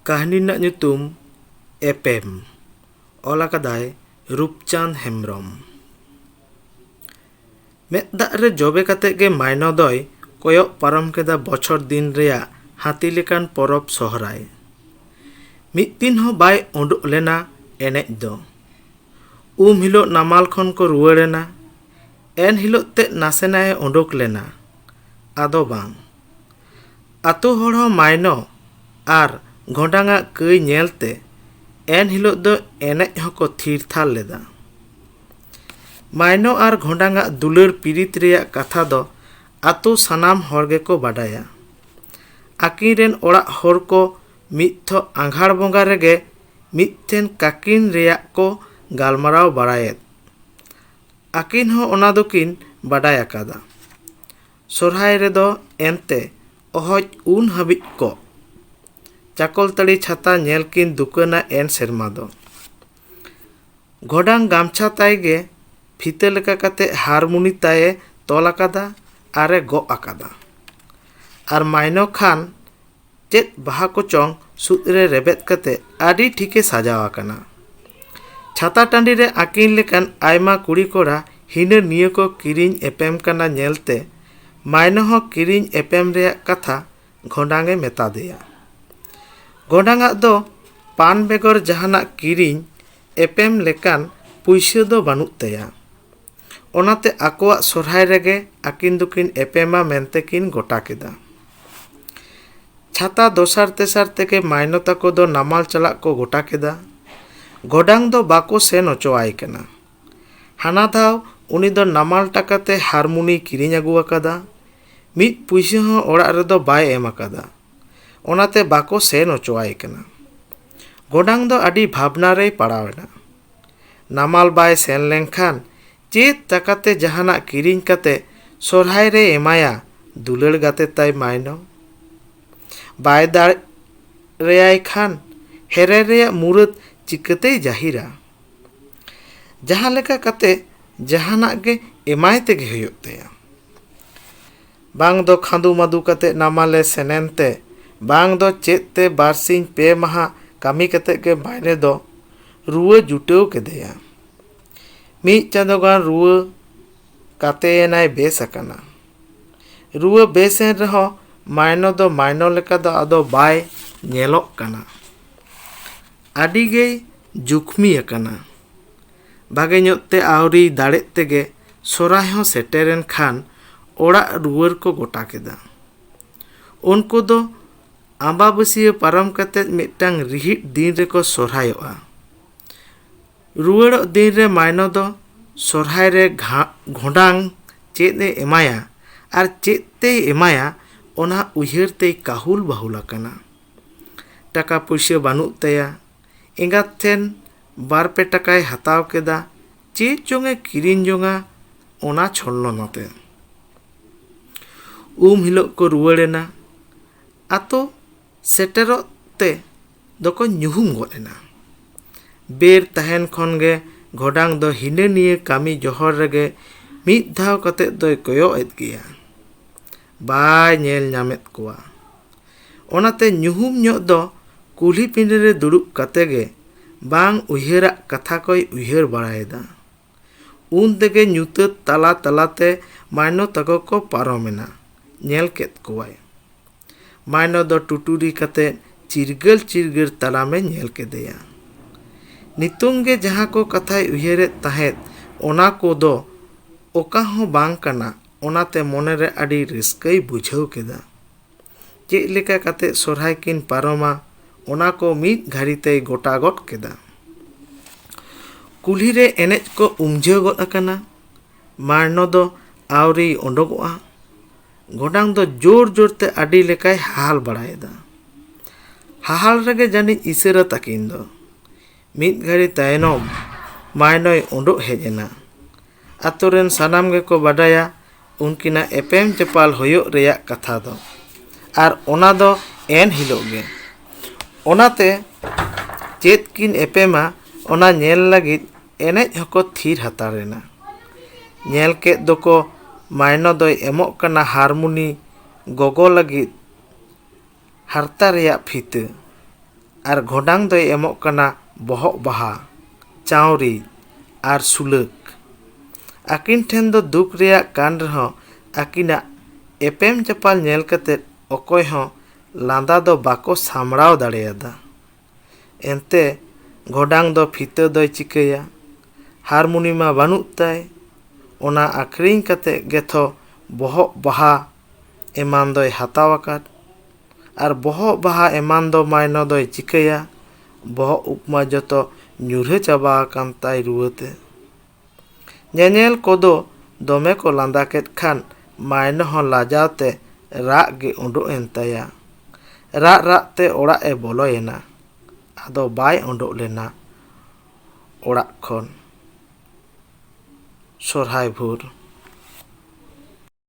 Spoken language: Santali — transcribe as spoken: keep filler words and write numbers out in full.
ᱠᱟᱹᱦᱱᱤ ᱨᱮᱱᱟᱜ ᱧᱩᱛᱩᱢ ᱮᱯᱮᱢ᱾ ᱚᱞ ᱟᱠᱟᱫᱟᱭ ᱨᱩᱯᱪᱟᱸᱫᱽ ᱦᱮᱢᱵᱨᱚᱢ᱾ ᱢᱮᱫ ᱫᱟᱜ ᱨᱮ ᱡᱚᱵᱮ ᱠᱟᱛᱮ ᱜᱮ ᱢᱟᱭᱱᱚ ᱫᱚᱭ ᱠᱚᱭᱚᱜ ᱯᱟᱨᱚᱢ ᱠᱮᱫᱟ ᱵᱚᱪᱷᱚᱨ ᱫᱤᱱ ᱨᱮᱭᱟᱜ ᱦᱟᱹᱛᱤ ᱞᱮᱠᱟᱱ ᱯᱚᱨᱚᱵᱽ ᱥᱚᱦᱨᱟᱭ᱾ ᱢᱤᱫ ᱫᱤᱱ ᱦᱚᱸ ᱵᱟᱭ ᱩᱰᱩᱠ ᱞᱮᱱᱟ ᱮᱱᱮᱡ ᱫᱚ᱾ ᱩᱢ ᱦᱤᱞᱳᱜ ᱱᱟᱢᱟᱞ ᱠᱷᱚᱱ ᱠᱚ ᱨᱩᱣᱟᱹᱲ ᱮᱱᱟ᱾ ᱮᱱ ᱦᱤᱞᱳᱜ ᱛᱮᱫ ᱱᱟᱥᱮᱱᱟᱜ ᱮ ᱩᱰᱩᱠ ᱞᱮᱱᱟ, ᱟᱫᱚ ᱵᱟᱝ᱾ ᱟᱛᱳ ᱦᱚᱲ ᱦᱚᱸ ᱢᱟᱭᱱᱚ ᱟᱨ ᱜᱷᱚᱸᱰᱟᱝᱟᱜ ᱠᱟᱹᱭ ᱧᱮᱞ ᱛᱮ ᱮᱱ ᱦᱤᱞᱳᱜ ᱫᱚ ᱮᱱᱮᱡ ᱦᱚᱸᱠᱚ ᱛᱷᱤᱨ ᱛᱷᱟᱨ ᱞᱮᱫᱟ᱾ ᱢᱟᱭᱱᱚ ᱟᱨ ᱜᱷᱚᱸᱰᱟᱝᱟᱜ ᱫᱩᱞᱟᱹᱲ ᱯᱤᱨᱤᱛ ᱨᱮᱭᱟᱜ ᱠᱟᱛᱷᱟ ᱫᱚ ᱟᱛᱳ ᱥᱟᱱᱟᱢ ᱦᱚᱲ ᱜᱮᱠᱚ ᱵᱟᱰᱟᱭᱟ᱾ ᱟᱹᱠᱤᱱ ᱨᱮᱱ ᱚᱲᱟᱜ ᱦᱚᱲ ᱠᱚ ᱢᱤᱫ ᱛᱷᱚ ᱟᱸᱜᱷᱟᱲ ᱵᱚᱸᱜᱟ ᱨᱮᱜᱮ ᱢᱤᱫᱴᱮᱱ ᱠᱟᱹᱠᱤᱱ ᱨᱮᱭᱟᱜ ᱠᱚ ᱜᱟᱞᱢᱟᱨᱟᱣ ᱵᱟᱲᱟᱭᱮᱫ᱾ ᱟᱹᱠᱤᱱ ᱦᱚᱸ ᱚᱱᱟ ᱫᱚᱠᱤᱱ ᱵᱟᱰᱟᱭ ᱟᱠᱟᱫᱟ᱾ ᱥᱚᱨᱦᱟᱭ ᱨᱮᱫᱚ ᱮᱱᱛᱮ ᱚᱦᱚᱡ ᱩᱱ ᱦᱟᱹᱵᱤᱡ ᱠᱚ ᱪᱟᱠᱚᱞᱛᱟᱹᱲᱤ ᱪᱷᱟᱛᱟ ᱧᱮᱞ ᱠᱤᱱ ᱫᱩᱠᱟᱹᱱᱟ ᱮᱱ ᱥᱮᱨᱢᱟ ᱫᱚ᱾ ᱜᱷᱚᱰᱟᱝ ᱜᱟᱢᱪᱷᱟ ᱛᱟᱭ ᱜᱮ ᱯᱷᱤᱛᱟᱹ ᱞᱮᱠᱟ ᱠᱟᱛᱮ ᱦᱟᱨᱢᱩᱱᱤ ᱛᱟᱭᱮ ᱛᱚᱞ ᱟᱠᱟᱫᱟ ᱟᱨᱮ ᱜᱚᱜ ᱟᱠᱟᱫᱟ᱾ ᱟᱨ ᱢᱟᱭᱱᱚ ᱠᱷᱟᱱ ᱪᱮᱫ ᱵᱟᱦᱟ ᱠᱚᱪᱚᱝ ᱥᱩᱫ ᱨᱮ ᱨᱮᱵᱮᱫ ᱠᱟᱛᱮ ᱟᱹᱰᱤ ᱴᱷᱤᱠᱮ ᱥᱟᱡᱟᱣ ᱟᱠᱟᱱᱟ᱾ ᱪᱷᱟᱛᱟ ᱴᱟᱺᱰᱤ ᱨᱮ ᱟᱹᱠᱤᱱ ᱞᱮᱠᱟᱱ ᱟᱭᱢᱟ ᱠᱩᱲᱤ ᱠᱚᱲᱟ ᱦᱤᱱᱟᱹ ᱱᱤᱭᱟᱹ ᱠᱚ ᱠᱤᱨᱤᱧ ᱮᱯᱮᱢ ᱠᱟᱱᱟ ᱧᱮᱞᱛᱮ ᱢᱟᱭᱱᱚ ᱦᱚᱸ ᱠᱤᱨᱤᱧ ᱮᱯᱮᱢ ᱨᱮᱭᱟᱜ ᱠᱟᱛᱷᱟ ᱜᱷᱚᱸᱰᱟᱝ ᱮ ᱢᱮᱛᱟ ᱫᱮᱭᱟ᱾ ᱜᱷᱚᱸᱰᱟᱝ ᱟᱜ ᱫᱚ ᱯᱟᱱ ᱵᱮᱜᱚᱨ ᱡᱟᱦᱟᱱᱟᱜ ᱠᱤᱨᱤᱧ ᱮᱯᱮᱢ ᱞᱮᱠᱟᱱ ᱯᱩᱭᱥᱟᱹ ᱫᱚ ᱵᱟᱹᱱᱩᱜ ᱛᱟᱭᱟ᱾ ᱚᱱᱟᱛᱮ ᱟᱠᱚᱣᱟᱜ ᱥᱚᱨᱦᱟᱭ ᱨᱮᱜᱮ ᱟᱹᱠᱤᱱ ᱫᱚᱠᱤᱱ ᱮᱯᱮᱢᱟ ᱢᱮᱱᱛᱮ ᱠᱤᱱ ᱜᱚᱴᱟ ᱠᱮᱫᱟ᱾ ᱪᱷᱟᱛᱟ ᱫᱚᱥᱟᱨ ᱛᱮᱥᱟᱨ ᱛᱮᱜᱮ ᱢᱟᱭᱱᱚ ᱛᱟᱠᱚ ᱫᱚ ᱱᱟᱢᱟᱞ ᱪᱟᱞᱟᱜ ᱠᱚ ᱜᱚᱴᱟ ᱠᱮᱫᱟ᱾ ᱜᱚᱰᱟᱝ ᱫᱚ ᱵᱟᱠᱚ ᱥᱮᱱ ᱦᱚᱪᱚᱣᱟᱭ ᱠᱟᱱᱟ᱾ ᱦᱟᱱᱟ ᱫᱷᱟᱣ ᱩᱱᱤ ᱫᱚ ᱱᱟᱢᱟᱞ ᱴᱟᱠᱟ ᱛᱮ ᱦᱟᱨᱢᱩᱱᱤ ᱠᱤᱨᱤᱧ ᱟᱹᱜᱩ ᱟᱠᱟᱫᱟ᱾ ᱢᱤᱫ ᱯᱩᱭᱥᱟᱹ ᱦᱚᱸ ᱚᱲᱟᱜ ᱨᱮᱫᱚ ᱵᱟᱭ ᱮᱢ ᱟᱠᱟᱫᱟ᱾ ᱚᱱᱟᱛᱮ ᱵᱟᱠᱚ ᱥᱮᱱ ᱦᱚᱪᱚᱣᱟᱭ ᱠᱟᱱᱟ᱾ ᱜᱚᱰᱟᱝ ᱫᱚ ᱟᱹᱰᱤ ᱵᱷᱟᱵᱽᱱᱟ ᱨᱮᱭ ᱯᱟᱲᱟᱣ ᱮᱱᱟ᱾ ᱱᱟᱢᱟᱞ ᱵᱟᱭ ᱥᱮᱱ ᱞᱮᱱᱠᱷᱟᱱ ᱪᱮᱫ ᱴᱟᱠᱟᱛᱮ ᱡᱟᱦᱟᱱᱟᱜ ᱠᱤᱨᱤᱧ ᱠᱟᱛᱮ ᱥᱚᱨᱦᱟᱭ ᱨᱮ ᱮᱢᱟᱭᱟ ᱫᱩᱞᱟᱹᱲ ᱜᱟᱛᱮ ᱛᱟᱭ ᱢᱟᱭᱱᱚ? ᱵᱟᱭ ᱫᱟᱲᱮᱭᱟᱭ ᱠᱷᱟᱱ ᱦᱮᱨᱮᱞ ᱨᱮᱭᱟᱜ ᱢᱩᱨᱟᱹᱫ ᱪᱤᱠᱟᱹᱛᱮᱭ ᱡᱟᱹᱦᱤᱨᱟ? ᱡᱟᱦᱟᱸ ᱞᱮᱠᱟ ᱠᱟᱛᱮ ᱡᱟᱦᱟᱱᱟᱜ ᱜᱮ ᱮᱢᱟᱭ ᱛᱮᱜᱮ ᱦᱩᱭᱩᱜ ᱛᱟᱭᱟ᱾ ᱵᱟᱝ ᱫᱚ ᱠᱷᱟᱸᱫᱩ ᱢᱟᱫᱩ ᱠᱟᱛᱮ ᱱᱟᱢᱟᱞᱮ ᱥᱮᱱᱮᱱ ᱛᱮ ᱵᱟᱝ ᱫᱚ ᱪᱮᱫ ᱛᱮ ᱵᱟᱨᱥᱤᱧ ᱯᱮ ᱢᱟᱦᱟ ᱠᱟᱹᱢᱤ ᱠᱟᱛᱮ ᱜᱮ ᱢᱟᱭᱱᱚ ᱫᱚ ᱨᱩᱣᱟᱹ ᱡᱩᱴᱟᱹᱣ ᱠᱮᱫᱮᱭᱟ᱾ ᱢᱤᱫ ᱪᱟᱸᱫᱳ ᱜᱟᱱ ᱨᱩᱣᱟᱹ ᱠᱟᱛᱮᱭᱮᱱᱟᱭ ᱵᱮᱥ ᱟᱠᱟᱱᱟ᱾ ᱨᱩᱣᱟᱹ ᱵᱮᱥ ᱮᱱ ᱨᱮᱦᱚᱸ ᱢᱟᱭᱱᱚ ᱫᱚ ᱢᱟᱭᱱᱚ ᱞᱮᱠᱟ ᱫᱚ ᱟᱫᱚ ᱵᱟᱭ ᱧᱮᱞᱚᱜ ᱠᱟᱱᱟ᱾ ᱟᱹᱰᱤ ᱜᱮᱭ ᱡᱩᱠᱷᱢᱤ ᱟᱠᱟᱱᱟ᱾ ᱵᱷᱟᱜᱮ ᱧᱚᱜ ᱛᱮ ᱟᱹᱣᱨᱤ ᱫᱟᱲᱮᱜ ᱛᱮᱜᱮ ᱥᱚᱨᱦᱟᱭ ᱦᱚᱸ ᱥᱮᱴᱮᱨᱮᱱ ᱠᱷᱟᱱ ᱚᱲᱟᱜ ᱨᱩᱣᱟᱹᱲ ᱠᱚ ᱜᱚᱴᱟ ᱠᱮᱫᱟ᱾ ᱩᱱᱠᱩ ᱫᱚ ᱟᱢᱵᱟᱵᱟᱹᱥᱭᱟᱹ ᱯᱟᱨᱚᱢ ᱠᱟᱛᱮ ᱢᱤᱫᱴᱟᱝ ᱨᱤᱦᱤᱴ ᱫᱤᱱ ᱨᱮᱠᱚ ᱥᱚᱨᱦᱟᱭᱚᱜᱼᱟ᱾ ᱨᱩᱣᱟᱹᱲᱚᱜ ᱫᱤᱱ ᱨᱮ ᱢᱟᱭᱱᱚ ᱫᱚ ᱥᱚᱨᱦᱟᱭ ᱨᱮ ᱜᱷᱟ- ᱜᱷᱚᱸᱰᱟᱝ ᱪᱮᱫ ᱮ ᱮᱢᱟᱭᱟ ᱟᱨ ᱪᱮᱫ ᱛᱮᱭ ᱮᱢᱟᱭᱟ, ᱚᱱᱟ ᱩᱭᱦᱟᱹᱨ ᱛᱮᱭ ᱠᱟᱹᱦᱩᱞ ᱵᱟᱹᱦᱩᱞ ᱟᱠᱟᱱᱟ᱾ ᱴᱟᱠᱟ ᱯᱩᱭᱥᱟᱹ ᱵᱟᱹᱱᱩᱜ ᱛᱟᱭᱟ᱾ ᱮᱸᱜᱟᱛ ᱴᱷᱮᱱ ᱵᱟᱨ ᱯᱮ ᱴᱟᱠᱟᱭ ᱦᱟᱛᱟᱣ ᱠᱮᱫᱟ, ᱪᱮᱫ ᱪᱚᱝ ᱮ ᱠᱤᱨᱤᱧ ᱡᱚᱝᱟ, ᱚᱱᱟ ᱪᱷᱚᱞᱞᱚᱱᱟ ᱛᱮ᱾ ᱩᱢ ᱦᱤᱞᱳᱜ ᱠᱚ ᱨᱩᱣᱟᱹᱲᱮᱱᱟ᱾ ᱟᱛᱳ ᱥᱮᱴᱮᱨᱚᱜ ᱛᱮ ᱫᱚᱠᱚ ᱧᱩᱦᱩᱢ ᱜᱚᱫ ᱮᱱᱟ᱾ ᱵᱮᱨ ᱛᱟᱦᱮᱱ ᱠᱷᱚᱱ ᱜᱮ ᱜᱷᱚᱰᱟᱝ ᱫᱚ ᱦᱤᱱᱟᱹ ᱱᱤᱭᱟᱹ ᱠᱟᱹᱢᱤ ᱡᱚᱦᱚᱲ ᱨᱮᱜᱮ ᱢᱤᱫ ᱫᱷᱟᱣ ᱠᱟᱛᱮ ᱫᱚᱭ ᱠᱚᱭᱚᱜ ᱮᱫ ᱜᱮᱭᱟ᱾ ᱵᱟᱭ ᱧᱮᱞ ᱧᱟᱢᱮᱫ ᱠᱚᱣᱟ᱾ ᱚᱱᱟᱛᱮ ᱧᱩᱦᱩᱢ ᱧᱚᱜ ᱫᱚ ᱠᱩᱞᱦᱤ ᱯᱤᱸᱰᱟᱹ ᱨᱮ ᱫᱩᱲᱩᱵ ᱠᱟᱛᱮ ᱜᱮ ᱵᱟᱝ ᱩᱭᱦᱟᱹᱨᱟᱜ ᱠᱟᱛᱷᱟ ᱠᱚᱭ ᱩᱭᱦᱟᱹᱨ ᱵᱟᱲᱟᱭᱮᱫᱟ᱾ ᱩᱱ ᱛᱮᱜᱮ ᱧᱩᱛᱟᱹᱛ ᱛᱟᱞᱟ ᱛᱟᱞᱟᱛᱮ ᱢᱟᱭᱱᱚ ᱛᱟᱠᱚ ᱠᱚ ᱯᱟᱨᱚᱢᱮᱱᱟ᱾ ᱧᱮᱞ ᱠᱮᱫ ᱠᱚᱣᱟᱭ᱾ ᱢᱟᱭᱱᱚ ᱫᱚ ᱴᱩᱴᱩᱨᱤ ᱠᱟᱛᱮ ᱪᱤᱨᱜᱟᱹᱞ ᱪᱤᱨᱜᱟᱹᱞ ᱛᱟᱲᱟᱢᱮ ᱧᱮᱞ ᱠᱮᱫᱮᱭᱟ᱾ ᱱᱤᱛᱚᱝ ᱜᱮ ᱡᱟᱦᱟᱸ ᱠᱚ ᱠᱟᱛᱷᱟᱭ ᱩᱭᱦᱟᱹᱨᱮᱫ ᱛᱟᱦᱮᱸᱫ, ᱚᱱᱟ ᱠᱚᱫᱚ ᱚᱠᱟ ᱦᱚᱸ ᱵᱟᱝ ᱠᱟᱱᱟ᱾ ᱚᱱᱟᱛᱮ ᱢᱚᱱᱮᱨᱮ ᱟᱹᱰᱤ ᱨᱟᱹᱥᱠᱟᱹᱭ ᱵᱩᱡᱷᱟᱹᱣ ᱠᱮᱫᱟ᱾ ᱪᱮᱫ ᱞᱮᱠᱟ ᱠᱟᱛᱮ ᱥᱚᱨᱦᱟᱭ ᱠᱤᱱ ᱯᱟᱨᱚᱢᱟ, ᱚᱱᱟ ᱠᱚ ᱢᱤᱫ ᱜᱷᱟᱹᱲᱤ ᱛᱮᱭ ᱜᱚᱴᱟ ᱜᱚᱫ ᱠᱮᱫᱟ᱾ ᱠᱩᱞᱦᱤ ᱨᱮ ᱮᱱᱮᱡ ᱠᱚ ᱩᱢᱡᱷᱟᱹᱣ ᱜᱚᱫ ᱟᱠᱟᱱᱟ᱾ ᱢᱟᱭᱱᱚ ᱫᱚ ᱟᱹᱣᱨᱤᱭ ᱚᱰᱚᱠᱚᱜᱼᱟ᱾ ᱜᱚᱰᱟᱝ ᱫᱚ ᱡᱳᱨ ᱡᱳᱨ ᱛᱮ ᱟᱹᱰᱤ ᱞᱮᱠᱟᱭ ᱦᱟᱦᱟᱞ ᱵᱟᱲᱟᱭᱮᱫᱟ᱾ ᱦᱟᱦᱟᱞ ᱨᱮᱜᱮ ᱡᱟᱹᱱᱤᱡ ᱤᱥᱟᱹᱨᱟ ᱛᱟᱹᱠᱤᱱ ᱫᱚ᱾ ᱢᱤᱫ ᱜᱷᱟᱹᱲᱤ ᱛᱟᱭᱱᱚᱢ ᱢᱟᱭᱱᱚᱭ ᱚᱰᱚᱠ ᱦᱮᱡ ᱮᱱᱟ᱾ ᱟᱛᱳ ᱨᱮᱱ ᱥᱟᱱᱟᱢ ᱜᱮᱠᱚ ᱵᱟᱰᱟᱭᱟ ᱩᱱᱠᱤᱱᱟᱜ ᱮᱯᱮᱢ ᱪᱟᱯᱟᱞ ᱦᱩᱭᱩᱜ ᱨᱮᱭᱟᱜ ᱠᱟᱛᱷᱟ ᱫᱚ, ᱟᱨ ᱚᱱᱟ ᱫᱚ ᱮᱱ ᱦᱤᱞᱳᱜ ᱜᱮ᱾ ᱚᱱᱟᱛᱮ ᱪᱮᱫ ᱠᱤᱱ ᱮᱯᱮᱢᱟ, ᱚᱱᱟ ᱧᱮᱞ ᱞᱟᱹᱜᱤᱫ ᱮᱱᱮᱡ ᱦᱚᱸᱠᱚ ᱛᱷᱤᱨ ᱦᱟᱛᱟᱲ ᱮᱱᱟ᱾ ᱧᱮᱞ ᱠᱮᱫ ᱫᱚᱠᱚ ᱢᱟᱭᱱᱚ ᱫᱚᱭ ᱮᱢᱚᱜ ᱠᱟᱱᱟ ᱦᱟᱨᱢᱚᱱᱤ ᱜᱚᱜᱚ ᱞᱟᱹᱜᱤᱫ᱾ ᱦᱟᱨᱛᱟ ᱨᱮᱭᱟᱜ ᱯᱷᱤᱛᱟᱹ᱾ ᱟᱨ ᱜᱷᱚᱰᱟᱝ ᱫᱚᱭ ᱮᱢᱚᱜ ᱠᱟᱱᱟ ᱵᱚᱦᱚᱜ ᱵᱟᱦᱟ, ᱪᱟᱣᱨᱤ ᱟᱨ ᱥᱩᱞᱟᱹᱠ᱾ ᱟᱹᱠᱤᱱ ᱴᱷᱮᱱ ᱫᱚ ᱫᱩᱠ ᱨᱮᱭᱟᱜ ᱠᱟᱱ ᱨᱮᱦᱚᱸ, ᱟᱹᱠᱤᱱᱟᱜ ᱮᱯᱮᱢ ᱪᱟᱯᱟᱞ ᱧᱮᱞ ᱠᱟᱛᱮ ᱚᱠᱚᱭ ᱦᱚᱸ ᱞᱟᱸᱫᱟ ᱫᱚ ᱵᱟᱠᱚ ᱥᱟᱢᱲᱟᱣ ᱫᱟᱲᱮᱭᱟᱫᱟ᱾ ᱮᱱᱛᱮ ᱜᱷᱚᱰᱟᱝ ᱫᱚ ᱯᱷᱤᱛᱟᱹ ᱫᱚᱭ ᱪᱤᱠᱟᱹᱭᱟ? ᱦᱟᱨᱢᱩᱱᱤ ᱢᱟ ᱵᱟᱹᱱᱩᱜ ᱛᱟᱭ᱾ ᱚᱱᱟ ᱟᱹᱠᱷᱨᱤᱧ ᱠᱟᱛᱮ ᱜᱮᱛᱷᱚ ᱵᱚᱦᱚᱜ ᱵᱟᱦᱟ ᱮᱢᱟᱱ ᱫᱚᱭ ᱦᱟᱛᱟᱣ ᱟᱠᱟᱫ᱾ ᱟᱨ ᱵᱚᱦᱚᱜ ᱵᱟᱦᱟ ᱮᱢᱟᱱ ᱫᱚ ᱢᱟᱭᱱᱚ ᱫᱚᱭ ᱪᱤᱠᱟᱹᱭᱟ? ᱵᱚᱦᱚᱜ ᱩᱵ ᱢᱟ ᱡᱚᱛᱚ ᱧᱩᱨᱦᱟᱹ ᱪᱟᱵᱟ ᱟᱠᱟᱱ ᱛᱟᱭ ᱨᱩᱣᱟᱹᱛᱮ᱾ ᱧᱮᱧᱮᱞ ᱠᱚᱫᱚ ᱫᱚᱢᱮ ᱠᱚ ᱞᱟᱸᱫᱟ ᱠᱮᱫ ᱠᱷᱟᱱ ᱢᱟᱭᱱᱚ ᱦᱚᱸ ᱞᱟᱡᱟᱣ ᱛᱮ ᱨᱟᱜ ᱜᱮ ᱩᱰᱩᱠ ᱮᱱ ᱛᱟᱭᱟ᱾ ᱨᱟᱜ ᱨᱟᱜ ᱛᱮ ᱚᱲᱟᱜ ᱮ ᱵᱚᱞᱚᱭᱮᱱᱟ᱾ ᱟᱫᱚ ᱵᱟᱭ ᱩᱰᱩᱠ ᱞᱮᱱᱟ ᱚᱲᱟᱜ ᱠᱷᱚᱱ᱾ ᱥᱚᱨᱦᱟᱭ ᱵᱷᱳᱨ᱾